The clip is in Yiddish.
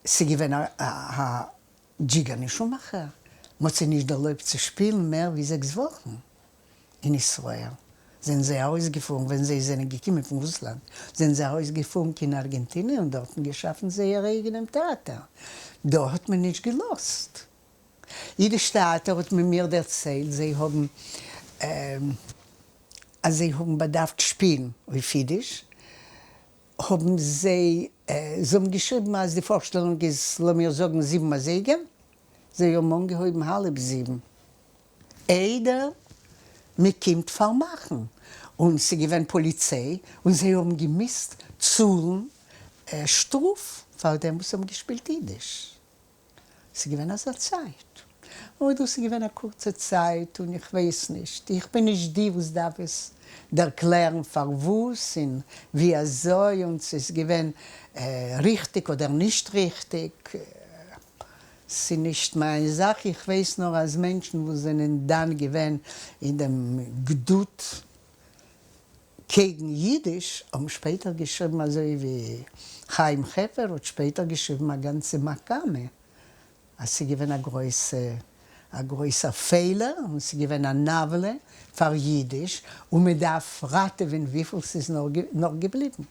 ס'געווען א דזשיגאן און שומאכער, מ'האט זיי נישט דערלויבט צו שפילן מער ווי זעקס וואכן אין ישראל, זענען זיי ארויסגעפארן, ווען זיי זענען געקומען פון רוסלאנד זענען זיי ארויסגעפארן קיין ארגענטינע און דארטן געשאפן זייער אייגענעם טעאטער, דא האט מען נישט געלאזט. אידיש טעאטער האט מען מיר דערציילט זיי האבן אז זיי האבן באדארפט שפילן אויף אידיש האבן זיי זיי האבן געשריבן אז די פארשטעלונג איז לאמיר זאגן זיבן אזייגער, זיי האבן אנגעהויבן האלב זיבן איידער מען קומט פארמאכן, און ס'איז געווען פאליציי און זיי האבן געמוזט צאלן שטראף פאר דעם וואס זיי האבן געשפילט אידיש. ס'איז געווען אזא צייט. אבער דאס איז געווען א קורצע צייט און איך ווייס נישט, איך בין נישט די וואס דארף עס ערקלערן פארוואס און ווי אזוי און ס'איז געווען ריכטיג אדער נישט ריכטיג, ס'איז נישט מיין זאך, איך ווייס נאר אז מענטשן וואס זענען דאן געווען אין דעם גדוד קעגן יידיש האבן שפעטער געשריבן אזוי ווי חיים חפר האט שפעטער געשריבן א גאנצע מקמה אז ס'איז געווען א גרויסע א גרויסער פעלער און ס'איז געווען אן עוולה פאר יידיש און מען דארף ראטעווען וויפיל ס'איז נאר געבליבן.